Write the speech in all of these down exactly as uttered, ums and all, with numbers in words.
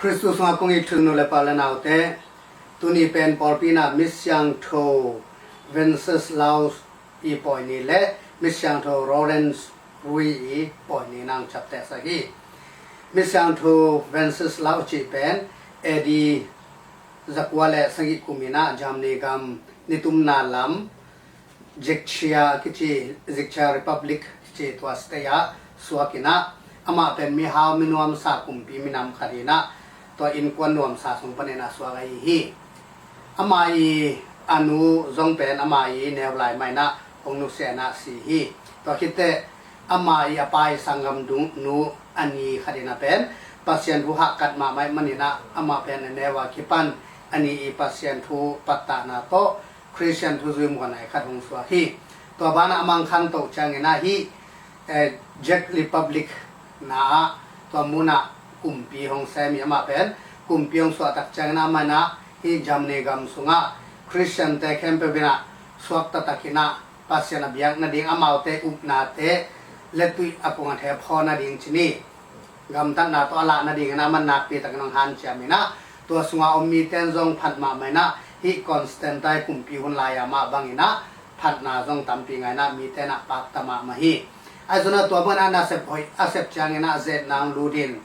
Khristu sungah kong it thuk nu le pa le naute, tuni pen pawlpi in ah Misiangtho Wenceslaus i pawi ni le Misiangtho Lawrence Rui i pawi ni nang ciaptehsak hi. Misiangtho Wenceslaus cih pen A D zakua le sagih kum in ah Germany gam nitumna lam Czechia kici, Czechia Republic kici tua state ah suak in ah, amah pen mihau minuamsa kumpi minam khat in ah, tua innkuan nuamsa sung panin a suak ahi hi. Amah i a nu zong pen amah i neu lai mah in ah hong nusia in ah si hi. Tua khit teh amah i a pa i sanggam nu a ni khat in ah pen Pasian thu hahkat mahmah ahih manin ah amah pen a neu a kipan a ni i Pasian thu pattahna tawh Khristian thuzui muanai khat hong suak hi. Tua banah a mangkhan toh ciangin ah hih, eh, Czech Republic na ah tua munah kumpi hong sem hi. Amah pen kumpi hong suahtak ciangin ah amah in ah hih Germany gam sungah Khristiante khempeuh in ah suakta takin ah Pasian a biak nading, amaute upnate letuih a kung a thep haw nading ci ni. Gamtatna tawh a lah nadingin ah amah nakpi takin hong hanciam in ah, tua sungah om mite in zong phat mahmah in ah, hih Constantine kumpi hun lai-a mah bangin ah phatna zong tampi ngah in ah mite in ah pakta mahmah hi. Ahi zongin ah tua bangin ah nasep hoih a sep ciangin ah a ze-etna hong lut in,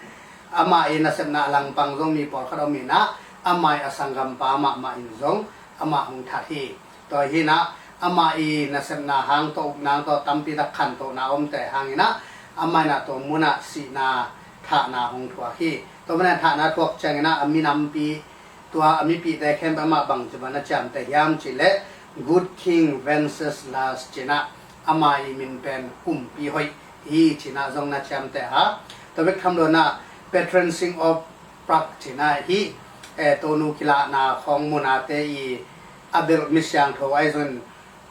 amah i nasepna a langpang zong mi pawlkhat om in ah, amah i a sanggampa mahmah in zong amah hong that hi. Tua hi in ah amah i nasepna hang tawh, upna hang tawh tampi tak khantohna omte hangin ah amah in ah tua munah sihna thahna hong thuak hi. Tua munah thahna thuak ciangin ah a minampi, tua a mipihte khempeuh amah bangci bangin a ciamteh hiam cih leh Good King Wenceslaus ci in ah amah i min pen kumpi hoih hi ci in ah zong na ciamteh a. Tua bek tham lo in ah Patron Saint of Prague ci in ah hih, eh, tonu kilahna khawng munate i a belh misiangtho, ahi zongin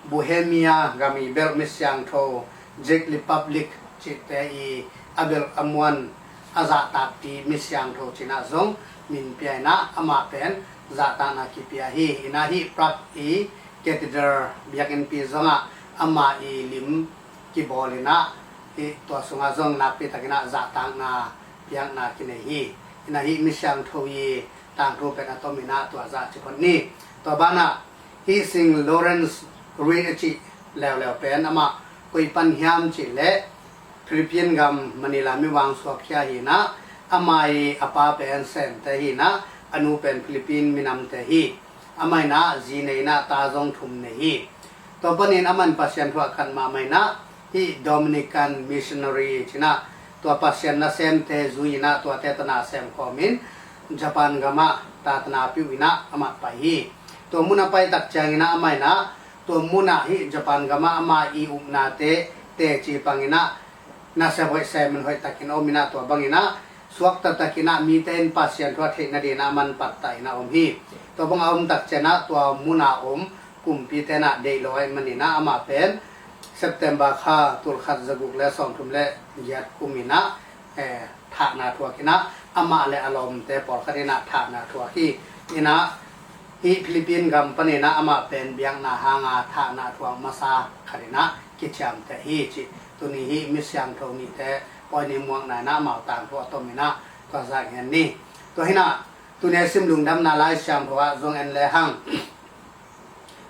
Bohemia gam i belh misiangtho, Czech Republic cihte i a belh a muan a zahtakpi misiangtho ci in ah zong min pia in ah amah pen zahtakna kipia hi. In ah hih Prague i Cathedral biakinnpi zongah amah i lim kibawl in ah hih tua sungah zong nakpi takin ah zahtakna piakna kinei hi. In ah hih misiangtho i tangthu pen a tom in ah tua zah ci phot ni. Tua banah hih Saint Lawrence Rui a cih leuleu pen amah koi pan hiam cih leh Philippine gam Manila mi vang suakkhia hi in ah, amah i a pa pen Sente hi in ah, a nu pen Philippine minamte hi. Amah in ah zi nei in ah ta zong thum nei hi. Tua panin amah in Pasian thu a khat mahmah in ah hih Dominican missionary ci in ah tua Pasian nasemte zui in ah tuate tawh na sem khawmin Japan gamah tatana piuh in ah amah pai hi. Tua munah paitak ciangin ah amah in ah tua munah hih Japan gamah amah i upnate teci pang in ah nasep hoih semin hoih takin a om in ah tua bangin ah suakta takin ah mite in Pasian thu a theih nadingin ah amah in pattah in ah om hi. Tua bangah a omtak ciangin ah tua munah om kumpite in ah deih lo ahih manin ah amah pen September kha tulkhat zaguk le sawmthum le giat kum in ah, eh, thahna thuak in ah amah le a lawmte pawlkhat in ah thahna thuak hi. In ah hih Philippine gam panin ah amah pen biakna hanga thahna thuak masa khat in ah kiciamteh hi cih tuni hih misiangtho nihte pawi ni muakna in ah amau tangthu a tom in ah tua zah ngen ni. Tua hi in ah tuni a sim lungdamna Lai Siangtho ah zong en lehang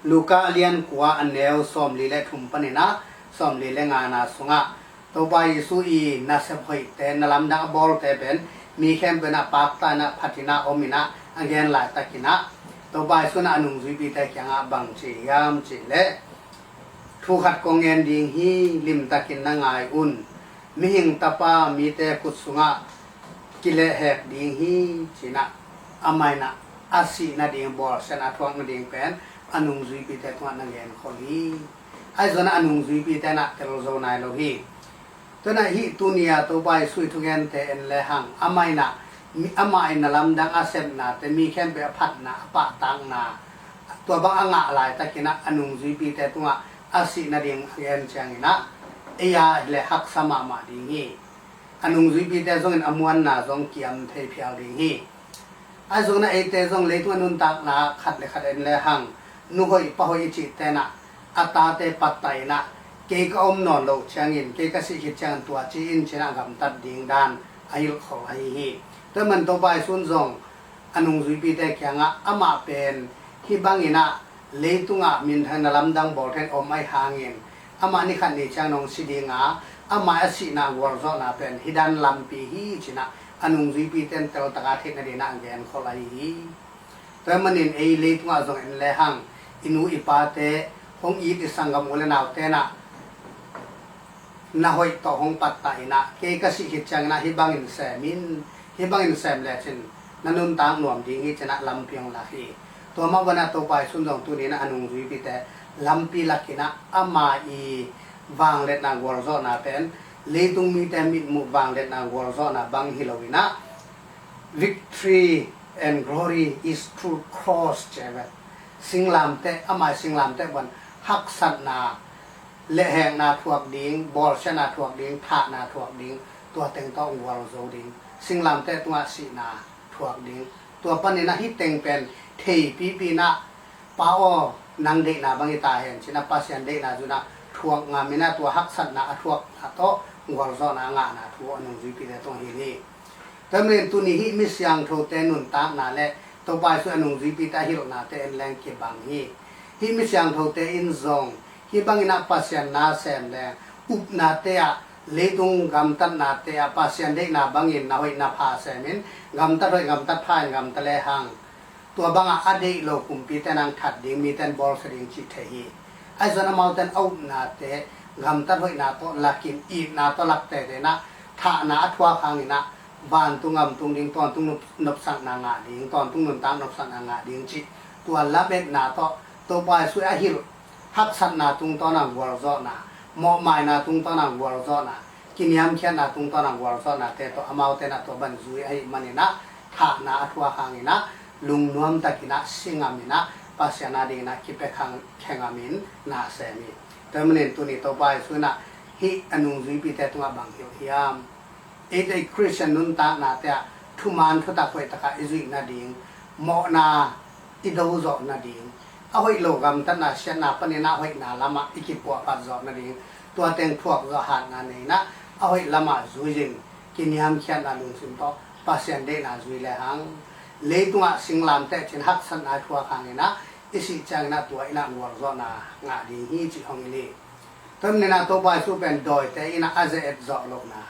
Luka a lian kua a neu sawmli le thum panin ah sawmli le ngana sungah Topa Jesu i nasep hoihte, na lamdang a bawlte pen mi khempeuh in ah pakta in ah phat in ah om in ah a gen laitakin ah Topa Jesu in ah a nungzuipite kiangah bang ci hiam cih leh, thu khat kong ngen ding hi, limtakin na ngai un. Mihing Tapa mite khut sungah kilehhek ding hi ci in ah amah in ah a sih nading bawlsiatna thuak nading pen a nungzuipite tungah na genkhol hi. Ahi zongin ah a nungzuipite in ah tel zo nai lo hi. Tua in ah hih tuni a Topa Jesu i thugente en lehang amah in ah mi, amah in na lamdang a sepnate mi khempeuh a phatna a pahtakna tua bang a ngah laitakin ah a nungzuipite tungah a sih nading a gen ciangin ah ei a hi leh haksa mahmah ding hi. A nungzuipite zongin a muanna zong kiam thei phial ding hi. Ahi zongin ah eite zong leitung a nuntakna khat le khat en lehang, nu hoih pa hoih i cihte in ah a tate pattah in ah kei ka om nawn loh ciangin, kei ka sih khit ciangin tua ci in ci in ah gamtat ding dan a hilhkhol ahi hi. Tua man Topa Jesu in zong a nungzuipite kiangah amah pen hih bangin ah leitungah minthanna lamdang bawl thei om ahih hangin amah ni khat ni ciang nong si ding a, amah a sihna gualzawhna pen hih dan lampi hi ci-in ah a nungzuipite in teltak a theih nadingin ah a genkhol ahi hi. Tua ahih manin ei leitungah zong en lehang i nu i pate, hong it i sanggam u le naute in ah na hoih tawh hong pattah in ah, kei ka sih khit ciangin ah hih bangin sem in, hih bangin sem lecin na nuntak nuam ding hi ci-in ah lampi hong lak hi. Tua mah bangin ah Topa Jesu in zong tuni-in ah a nungzuipite lampi lak in ah ama i vangliatna gualzawhna pen leitung mite mitmuh vangliatna gualzawhna bang hi lo in ah, victory and glory is through cross ci a hi ve. Singlamteh, ama i singlamteh bang haksatna, lehhekna thuak ding, bawlsiatna thuak ding, thahna thuak ding, tua teng tawh gualzo ding. Singlamteh tungah sihna thuak ding. Tua panin ah hih teng pen theipipi in ah, Pa aw, nang deihna bang hi ta hen ci-in ah Pasian deihna zui-in ah thuak ngam in ah, tua haksatna a thuakna tawh gualzawhna a ngahna thu a nungzuipite tungah hilh hi. Tua ahih manin tuni hih mi siangthote nuntakna le Topa Jesu a nungzuipite a hilhnate en leng kibang hi. Hih mi siangthote in zong hih bangin ah Pasian na sem leng, upnate ah, leitung gamtatnate ah Pasian deihna bangin na hoih na pha sem in, gamtat hoih gamtat pha in gamta lehang, tua bangah a deih lo kumpite in ah that ding, mite in bawlsia ding cih thei hi. Ahi zongin amaute in a upnate gamtat hoihna tawh lak in, itna tawh lak teitei in ah, thahna a thuak hangin ah vantung gam tung ding, tawntung nop-, nopsakna ngah ding, tawntung nuntak nopsakna ngah ding cih tua lametna tawh Topa Jesu a hilh haksatna tungtawn a gualzawhna, mawhmaina tungtawn a gualzawhna, kiniamkhiatna tungtawn a gualzawhnate tawh amaute in ah tua bang zui ahih manin ah, thahna a thuak hangin ah lungnuam takin ah si ngam in ah Pasian a dingin ah kipia khang, khia ngam in na sem hi. Tua ahih manin tuni Topa Jesu in ah hih a nungzuipite tungah bang hilh hiam? Eite i Khristian nuntaknate ah thuman thutak hoihtak ah i zuih nading, mawhna i do zawh nading, a hoih lo gamtatna siatna panin ah hoihna lamah i kipuahphat zawh nading, tua teng thuak zawh hatna nei in ah, a hoih lamah zui-in kiniamkhiatna lungsim tawh Pasian deihna zui lehang, leitungah singlamteh ci-in haksatna thuak hangin ah i sih ciangin ah tua in ah gualzawhna ngah ding hi cih hong hilh hi. Tua ahih manin ah Topa Jesu pen dawite in ah a ze-et zawh lohna,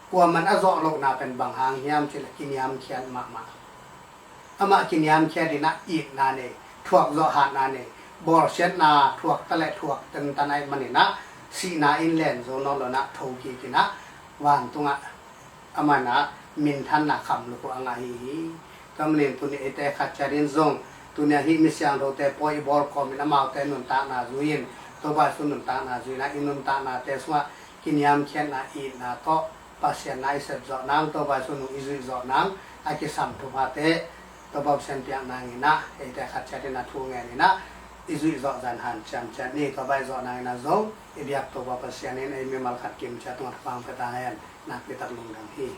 kuaman a zawh lohna pen bang hang hiam cih leh kiniamkhiat mahmah. Amah kiniamkhiat in ah itna nei, thuak zawh hatna nei, bawlsiatna thuak ta leh thuak tantan ahih manin ah sihna in len zo nawn lo in ah thokik in ah vantungah amah in ah minthanna khamluk uh a ngah ahi hi. Tua ahih manin tuni eite khat ciat in zong, tuni a hih mi siangthote pawi i bawl kawmin amaute nuntakna zui-in, Topa Jesu nuntakna zui-in ah i nuntaknate sungah kiniamkhiatna, itna tawh Pasian na i sep zawh nang, Topa Jesu nung i zuih zawh nang, a kisam thuphate Topa Pasian piak nangin ah eite khat ciat in a thu ngen in ah i zuih zawh zan hanciam ciat ni. Tua bang i zawh nangin ah zong i biak Topa Pasian in ei mimal khat kim ciat tungah thupha hong pia ta hen. Nakpi tak lungdam hi.